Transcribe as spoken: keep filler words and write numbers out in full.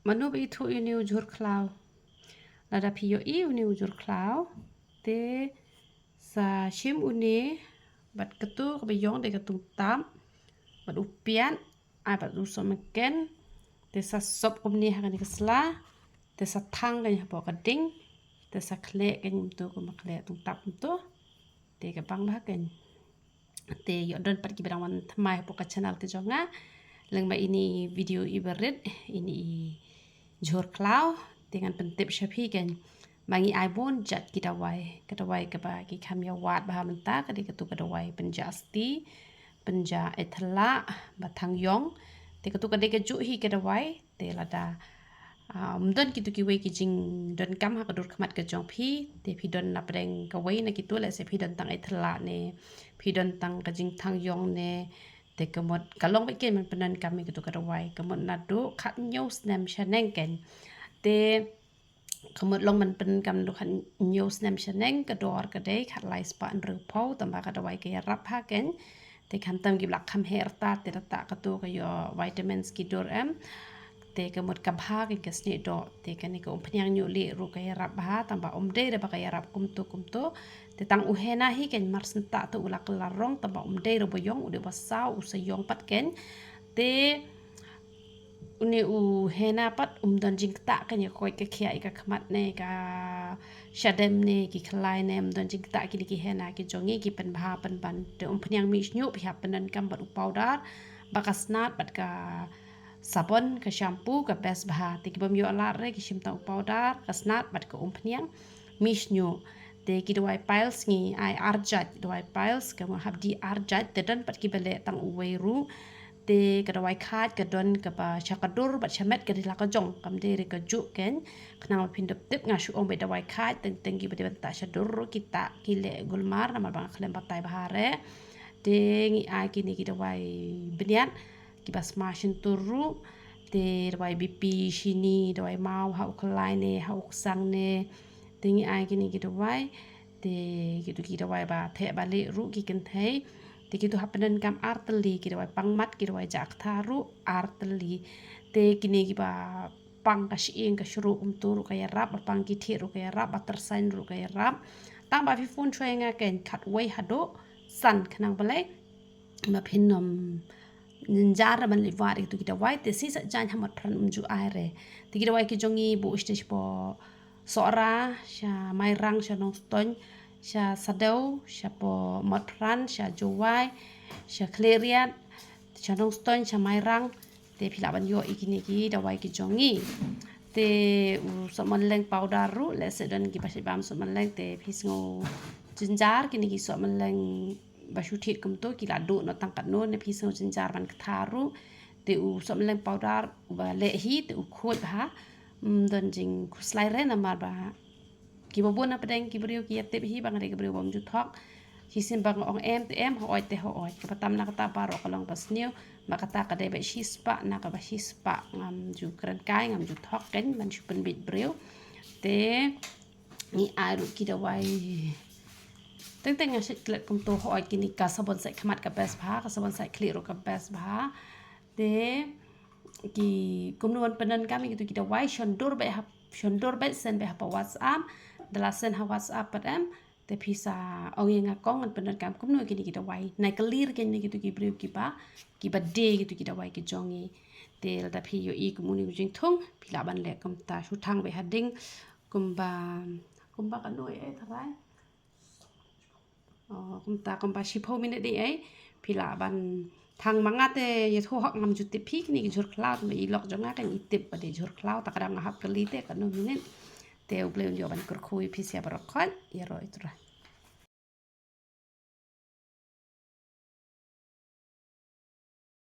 Mano ba ithuh ïa une u jhur khlaw? Lada phi ïohi une u jhur khlaw, te sa shim une bad katu kaba ïong da ka tungtap bad u piat, ai bad u sohmynken, te sa sop kumne ha kane ka sla, te sa thang kane hapoh ka ding, te sa khleh kane kumtu kumba khleh tungtap kumtu. Te ka bang bha kane. Te ïoh don pat kiba dang wan thymmai hapoh ka channel ka jong nga. Lyngba ine i video iba rit, ine i jhur khlaw, te ngan pyntip sha phi kane. Ba ngi ai bun jait ki dawai, ka dawai kaba ki kham ïa wad bha mynta ka dei katu ka dawai pynjah sti, pynjah eit thylla, ba thang ïong. Te katu ka dei kajuh hi ka dawai. Te lada, ah, ym don kitu kiwei ki jingdonkam ha ka dur khmat ka jong phi, te phi don na pdeng kawei na kitu, lehse phi don tang eit thylla ne, phi don tang ka jingthang ïong ne, te ka mut ka long beit keiñ ban pyndonkam ïa kitu ka dawai, ka mut naduh khathynñiew snem shaneng keiñ. Te ka mut long ban pyndonkam naduh khathynñiew snem shaneng, ka dor ka dei khatlai spah hynriewphew, tangba ka dawai ka ïarap bha keiñ. Te khamtam kiba la kham heh rta, te rta katu ka ïoh vitamins ki dur em. Te ka mut ka bha keiñ ka snieh doh. Te kane ka umphniang ñiuhlieh ruh ka ïarap bha, tangba ym dei re ba ka ïarap kumtu kumtu. Te tang u henna hi keiñ mar shen ta te u la kylla rong, tangba ym dei re ba ïong, u dei ba saw u sa ïong pat keiñ. Te une u henna pat um don jingktah keiñ ïa ka koit ka khiah, ïa ka khmat ne ka shadem ne ki khlai ne, um don jingktah. Kine ki henna ki jong ngi ki pynbha pynban. Te umphniang mih shñiuh phi hap pyndonkam bad u powder, bad ka snad, bad ka sabon, ka shampoo, ka best bha. Te ki bym ïoh lad re ki shim tang u powder, ka snad bad ka umphniang mih shñiuh. Te ki dawai piles ngi ai ar jait, dawai piles ka mut hap die ar jait, te don pat kiba leh tang uwei ruh. Te ka dawai khait ka don kaba sha ka dur bad sha met ka dei la ka jong, kam dei re kajuh keiñ. Khnang ba phin da tip, nga shu ong beit dawai khait, teng teng kiba dei ban tah sha dur ruh ki tah, ki leh gulmar namar ba nga khlem batai bha re. Te ngi ai kine ki dawai bniat kiba sma shyntur ruh. Te dawai B P, shini, dawai maw ha u khlai ne, ha u ksang ne. Te ngi ai kine ki dawai, te kitu ki dawai ba theh ba lieh ruh ki kynthei. Te kitu hap pyndonkam ar tylli, ki dawai pangmat, ki dawai jah ktha ruh ar tylli. Te kine kiba pang ka shyieng ka shruh kumtu ruh ka ïarap, ba pang ki thied ruh ka ïarap, ba tyrsain ruh ka ïarap. Tang ba phi phone shuwa ïa nga keiñ khatwei haduh san, khnang balei ba phin ym jynjar ban leit wad ïa kitu ki dawai. Te shisha jaiñ ha Motphran um ju ai re. Te ki dawai ki jong ngi buh sha, shapoh Sohra, sha Mairang, sha Nongstoiñ, sha Sadew, shapoh Motphran, sha Jowai, sha Khliehriat, sha Nongstoiñ, sha Mairang. Te phi lah ban ïoh ïa kine ki dawai ki jong ngi. Te u sohmynleng powder ruh, lehse don kiba shait bam sohmynleng, te phi sngew jynjar, kine ki sohmynleng ba shu thied kumtu ki la duh noh tang katno, ne phi sngew jynjar ban ktha ruh. Te u sohmynleng powder uba leh hi te u khuid bha, ym don jingkhuslai re namar ba kiba bun na pdeng ki briew ki ïatip hi ba nga dei ka briew bym ju thok. Shisien ba nga ong em te em, hooid te hooid. Kaba tam na kata baroh ka long ba sniew. Ba kata ka dei beit shispah na kaba shispah, ngam ju kren kai, ngam ju thok keiñ ban shu pynbeit briew. Te ngi ai ruh ki dawai. Teng teng nga shait klet kumtu, hooid kine ka sabon sait khmat ka best bha, ka sabon sait khlieh ruh ka best bha. Te ki kumno ban pyndonkam ïa kitu ki dawai, shon dur beit ha, shon dur beit, send beit hapoh WhatsApp. Da la send ha WhatsApp pat em, te phi sa ong ïa nga kong ngan pyndonkam kumno ïa kine ki dawai. Nai kylli re keiñ na kitu ki briew kiba, kiba die ïa kitu ki dawai ki jong ngi. Te lada phi ïohi kum une u jingthung, phi lah ban leh kumta, shu thang beit ha ding kumba, kumba katno ei ei tharai. Oh, kumta kumba shiphew minit ei ei. Phi lah ban thang, ma nga te ïathuh hok ngam ju tip phi, kine ki jhur khlaw, te ma i lok jong nga keiñ i tip ba dei jhur khlaw, ta ka dang nga hap kylli te katno minit. Te U Blei un ïoh ban kyrkhu ïa phi sha baroh khoit, ïaroh ïa u Trai.